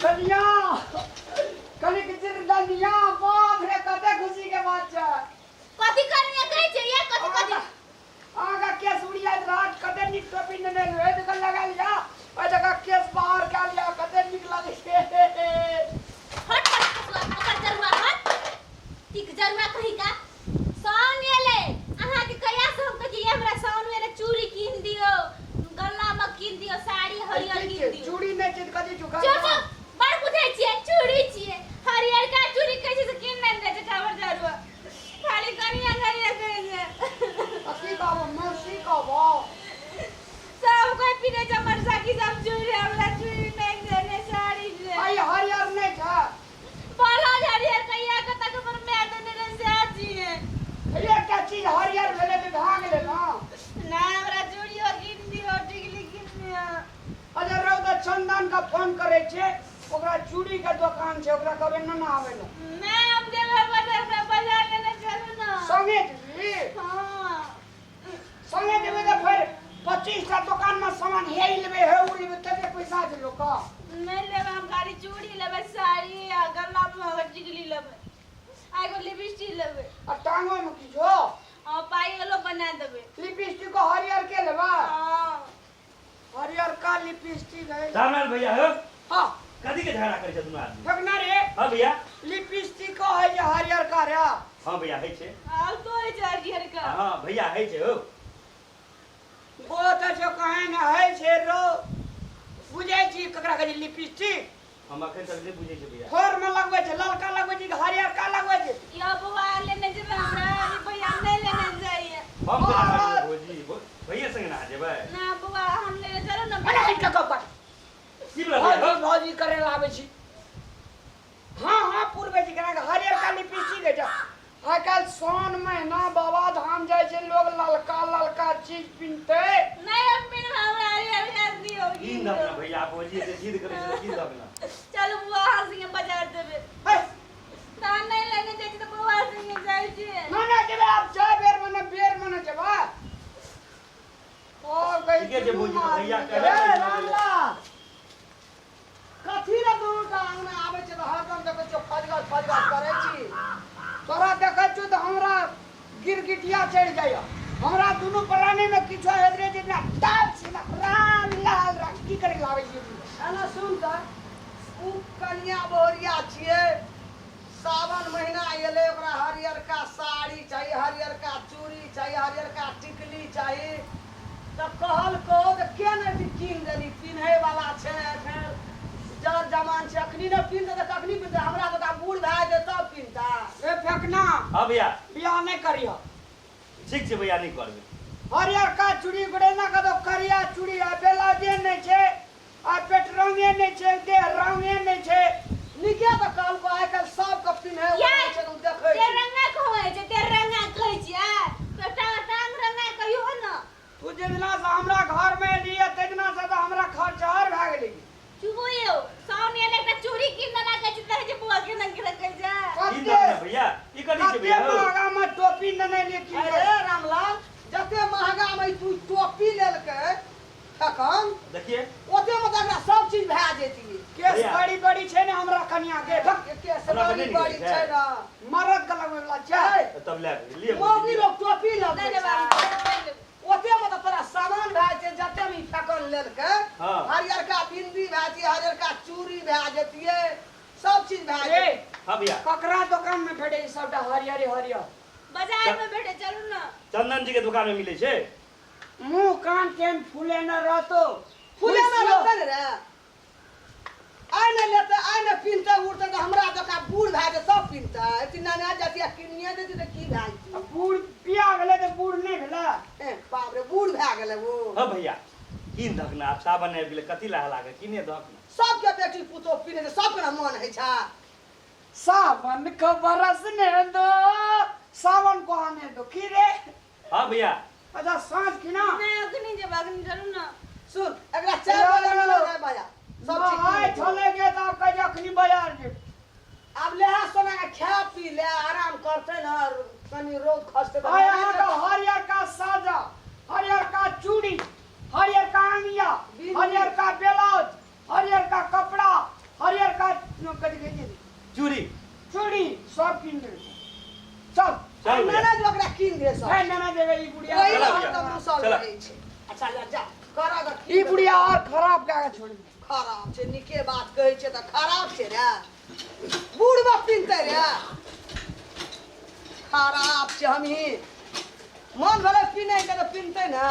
कनिया कनिक जिरदनिया बाप रे कते खुशी के बात छै। कथी कनिया कहै छै ये कथी कथी? अहाँके केस उड़ियाइत रहत कते नीक टोपी नेने एलहुँ एहि जगह लगा लिअ ओहि जगह केस बाहर कए लिअ कते नीक लगै छै। हट हट ओकर जरुआ हट टिक जरुआ कही का साउन एलै अहाँके कहिया से हम कहै छी हमरा साउन एलै चूड़ी कीन दियौ गला मे कीन दियौ साड़ी हरियर कीन दियौ। चूड़ी नहि छै तऽ कथी चूड़ी? चुप चुप बड़ बुझै छियै चूड़ी छियै हरियर का चूड़ी कहै छै से कीन नहि दै छै काबर जरुआ खाली कनिया कनिया कहै छै। आ की कहबो मौसी कहबो? सब कोई पिन्है छै हमर सखी सब चूड़ी हमरा चूड़ी नहि छै नहि साड़ी छै। आ ई हरियर नहि छै? ब्लाउज हरियर कहिया के तक हमर माय देने रहे सएह छियै। एकटा चीज हरियर भेलै तऽ भए गेलै ने। नहि हमरा चूड़ियो कीन दियौ टिकली कीन दियौ। अच्छा रौ तऽ चंदन के फोन करै छियै ओकरा चूड़ी के दोकान छै ओकरा कहबै नेने आबै लए। नहि हम जेबै बाजार हमरा बाजार लेने चलू ने। संगे जेबही? हँ। संगे जेबै तऽ फेर 25 टा दोकान मे सामान हे ई लेबै हे ओ लेबै तते पैसा छै लोक के। नहि लेबै हम खाली चूड़ी लेबै साड़ी आ गला मे टिकली लेबै आ एगो लिपस्टिक लेबै। आ टांगो मे किछो? हँ पायलो बना देबै। लिपस्टिक हरियर के लेबै? हँ। हरियर का लिपस्टिक है। रामलाल भैया हो। हाँ। कथी के झगड़ा करै छै दुनू आदमी? ठकना रे। हाँ भैया। लिपस्टिक है जे हरियर का रे। हाँ भैया है छै। आब तो है छै हरियर का। हाँ भैया है छै हो। वो तऽ छौ कहे ने है छै रो। बुझै छी ककरा कहै छै लिपस्टिक? हम अखन तक नहि बुझै छी भैया। ठोर में लगबै छै ललका लगबै छै कि हरियर का लगबै छै? यो बौआ लेने जेबै हमरा ई भैया नहि लेने जाइए। हम केना जेबै भौजी? भैया संगे ना जेबै? ना बौआ हम लेने चलू ना। अरे हटि कऽ गप्प कर। की भेलै भैया? भौजी भौजी करे ला आबै छी। हाँ हाँ पुरबै छी केना हरियर का लिपस्टिक है। आइ काल्हि साउन महीना बाबा धाम जाइ छै लोग ललका ललका चीज पिन्हतै। नहि हम पिन्हब हमरा हरियर हरियर दियौ। कीन दहक ना भैया भौजी एते जिद करै छै तऽ कीन दहक ना। चलू बौआ अहाँ संगे बाजार जेबै। हे। तहन नहि लेने जाइ छी तऽ बौआ संगे जाइ छियै। नहि नहि जेबै आब जाय बेर मने बेर मने जेबै। ओ गई ठीके छै भौजी तऽ भैया हे कहै रामलाल कथी रे दुनू टा अंगना आबै छै तऽ हरदम देखै छियौ फजगज फजगज करै छी। तोरा देखै छियौ तऽ हमरा गिरगिटिया चढ़ि जाइए। हमरा दुनू प्राणीमे किछो होइत रहै छै जेना टाल छी ना राम लाल राम की करै लए आबै छियै दुनू? एना सुन तऽ उ कनिया बहुरिया छियै सावन महीना एलै ओकरा हरियरका साड़ी चाही हरियरका चूड़ी चाही हरियरका टिकली चाही तऽ कहलकौ जे के नहि कीन देली पिन्हैवला छै एखन जर जमान छै अखनी नहि पिन्हतै तऽ कखनी पिन्हतै हमरा तऽ ओकरा बूढ़ भए जेतै तब पिन्हतै। ए फेकना। हाँ भैया। बियाह नहि करिह। ठीक छै भैया नहि करबै। हरियरका चूड़ी गुड़ेना कतौ करिया चूड़ी आ ब्लाउजे नहि छै आ पेट रंगे नहि छै देह रंगे नहि छै। नीके तऽ कहलकौ आइ काल्हि सबके पिन्है यै, छै तऽ देखै छी। तेरंगा कहै छै तेरंगा कहै छियै तऽ टांग रंगा कहियो ने। तू जे दिना से हमरा घर में एलियै तै दिना से तऽ हमरा खर्च आर भए गेलै। चुबो यौ साउन एलै एकटा चूड़ी कीन देना कहै छै देखै छै बौआ केना केना कहै छै। कीन दहक ने भैया ई कथी छै कते भैया हौ? महगा में टोपी नेने एलियै कीन अरे कऽ। रामलाल जते महगा में तू टोपी लेलकै तखन देखिए ओते में तऽ एकरा सब चीज भए जेतियै। केस भैया। बड़ी बड़ी छै ने हमरा कनिया के। भक, केस हमरा बड़ी तऽ नहि बड़ी नीक छै छै। ने। मरद के लगबै वला छै। ए, तब ले लिए मौगी लोग टोपी लगबै नहि लेबै छै। हम, नहि लेबै। ओते में तऽ तोरा सामान भए जेतै जते में ई फेकल लेलकै। हाँ। हरियरका बिंदी भए जेतियै हरियरका चूड़ी भए जेतियै सब चीज भए ए, जेतियै। हाँ भैया। ककरा दोकान में भेटै छै सबटा हरियरे हरियर? बाजार में भेटै चलू ने। चंदन जी के दुकान में मिलै छै। मुंह कान केन फूले न रहतो। फूले न रहतै ने रे। आइ नहि लेतै आइ नहि पिन्हतै उड़तै तऽ हमरा जकाँ बूढ़ भए जेतै तब पिन्हतै। एते नाना जाति आ किनिए देतै तऽ की भए जेतै? आ बूढ़ बियाह भेलै तऽ बूढ़ नहि भेलै? ए बाप रे बूढ़ भए गेलै ओ। हँ भैया कीन दहक ने आब सावन आबि गेलै कथी लए हला किने दहक ने। सबके बेटी पुतोह पिन्है छै सबके ने मन होइ छै। सावन के बरसने दो सावन को आने दो की रे? हाँ भैया। अच्छा साँझ की ना? नहीं अखनी जेबै अखनी चलू ना। सुन एकरा 4 बजे लो, लऽ जाय बाजार। सब चीज आइ कीन लेबै। छलै के तऽ आब कहै छै अखनी बाजार जेबै। आब लेहा सोना के खा पी ले आराम करतै ने कनी रौद खसतै तऽ आइ अहाँके हरियर का साजा हरियर का चूड़ी हरियर का अंगिया बिंदी। हरियर का ब्लाउज हरियर का कपड़ा हरियर का कथी कहै छै? चूड़ी। चूड़ी सब कीन देबै। चल। चल भैया। नाना जी ओकरा कीन दे सब। है नाना देबै ई बुढ़िया। ओही चला लए भैया, हरदम रुसल चला। रहै छै। अच्छा जा जा कर अगर ई बुढ़िया और खराब कए के छोड़ि देबै। खराब छै, नीके बात कहै छै तऽ खराब छै रे। बूढ़ पिनतै रे, खराब छै। हमही मन भेलै पिनै के तऽ पिनतै ने।